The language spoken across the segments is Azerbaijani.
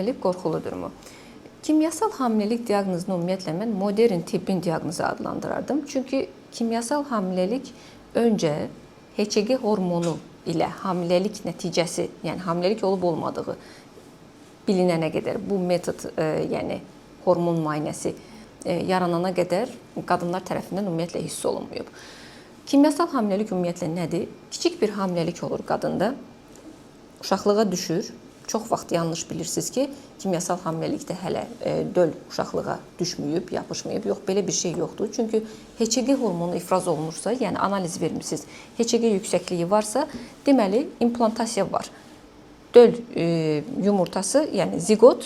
hamiləlik qorxuludurmu? Kimyasal hamiləlik diaqnozunu ümumiyyətlə mən modern tibbin diaqnozu adlandırardım. Çünki kimyasal hamiləlik öncə HCG hormonu ilə hamiləlik nəticəsi, yəni hamiləlik olub olmadığı bilinənə qədər bu metod, yəni hormon müayinəsi yaranana qədər qadınlar tərəfindən ümumiyyətlə hiss olunmayıb. Kimyasal hamiləlik ümumiyyətlə nədir? Kiçik bir hamiləlik olur qadında. Uşaqlığa düşür. Çox vaxt yanlış bilirsiniz ki, kimyasal hamiləlikdə hələ döl uşaqlığa düşməyib, yapışmayıb. Yox, belə bir şey yoxdur. Çünki HCG hormonu ifraz olunursa, yəni analiz vermisiniz, HCG yüksəkliyi varsa, deməli implantasiya var. Döl yumurtası, yəni ziqot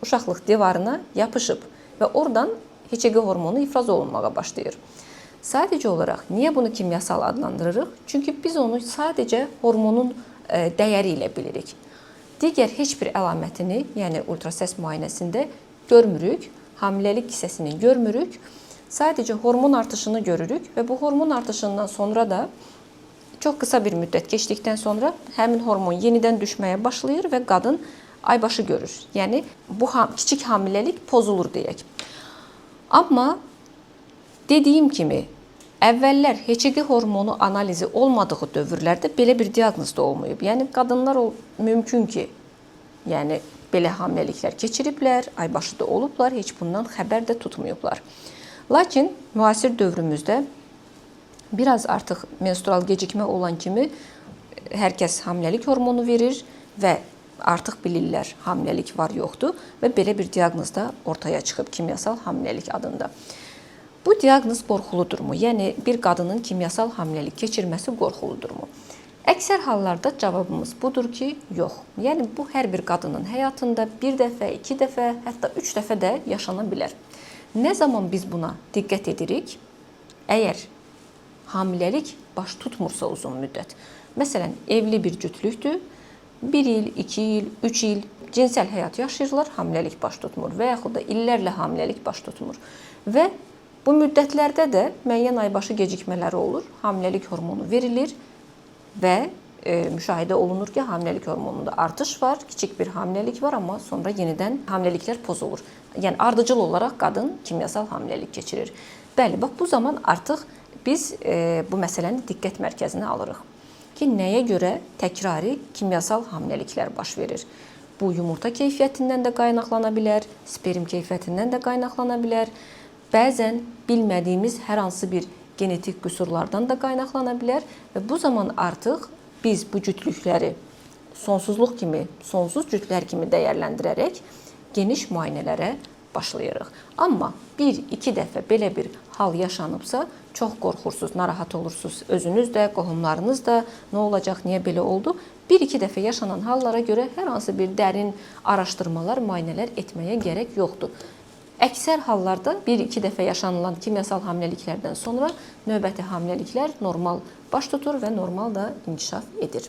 uşaqlıq divarına yapışıb və oradan HCG hormonu ifraz olunmağa başlayır. Sadəcə olaraq niyə bunu kimyasal adlandırırıq? Çünki biz onu sadəcə hormonun dəyəri ilə bilirik. Digər heç bir əlamətini, yəni ultrasəs müayinəsində görmürük, hamiləlik kisəsini görmürük. Sadəcə hormon artışını görürük və bu hormon artışından sonra da çox qısa bir müddət keçdikdən sonra həmin hormon yenidən düşməyə başlayır və qadın aybaşı görür. Yəni bu kiçik hamiləlik pozulur deyək. Amma dediyim kimi əvvəllər HCG hormonu analizi olmadığı dövrlərdə belə bir diaqnoz da olmayıb. Yəni qadınlar mümkün ki, yəni belə hamiləliklər keçiriblər, aybaşı da olublar, heç bundan xəbər də tutmayıblar. Lakin müasir dövrümüzdə biraz artıq menstrual gecikmə olan kimi hər kəs hamiləlik hormonu verir və artıq bilirlər hamiləlik var, yoxdur və belə bir diaqnoz da ortaya çıxıb kimyasal hamiləlik adında. Bu diaqnoz qorxuludurmu? Yəni bir qadının kimyasal hamiləlik keçirməsi qorxuludurmu? Əksər hallarda cavabımız budur ki, yox. Yəni bu hər bir qadının həyatında bir dəfə, iki dəfə, hətta üç dəfə də yaşana bilər. Nə zaman biz buna diqqət edirik? Əgər hamiləlik baş tutmursa uzun müddət. Məsələn, evli bir cütlükdür. 1 il, 2 il, 3 il cinsəl həyat yaşayırlar, hamiləlik baş tutmur və yaxud da illərlə hamiləlik baş tutmur. Və bu müddətlərdə də müəyyən aybaşı gecikmələri olur, hamiləlik hormonu verilir və müşahidə olunur ki, hamiləlik hormonunda artış var, kiçik bir hamiləlik var, amma sonra yenidən hamiləliklər pozulur. Yəni ardıcıl olaraq qadın kimyasal hamiləlik keçirir. Bəli, bax bu zaman artıq biz bu məsələni diqqət mərkəzinə alırıq ki, nəyə görə təkrari kimyasal hamiləliklər baş verir? Bu yumurta keyfiyyətindən də qaynaqlana bilər, sperm keyfiyyətindən də qaynaqlana bilər. Bəzən bilmədiyimiz hər hansı bir genetik qüsurlardan da qaynaqlana bilər və bu zaman artıq biz bu cütlükləri sonsuzluq kimi, sonsuz cütlər kimi dəyərləndirərək geniş müayinələrə başlayırıq. Amma bir-iki dəfə belə bir hal yaşanıbsa, çox qorxursunuz, narahat olursunuz. Özünüz də, qohumlarınız da, nə olacaq, niyə belə oldu? Bir-iki dəfə yaşanan hallara görə hər hansı bir dərin araşdırmalar, müayinələr etməyə gərək yoxdur. Əksər hallarda bir-iki dəfə yaşanılan kimyasal hamiləliklərdən sonra növbəti hamiləliklər normal baş tutur və normal da inkişaf edir.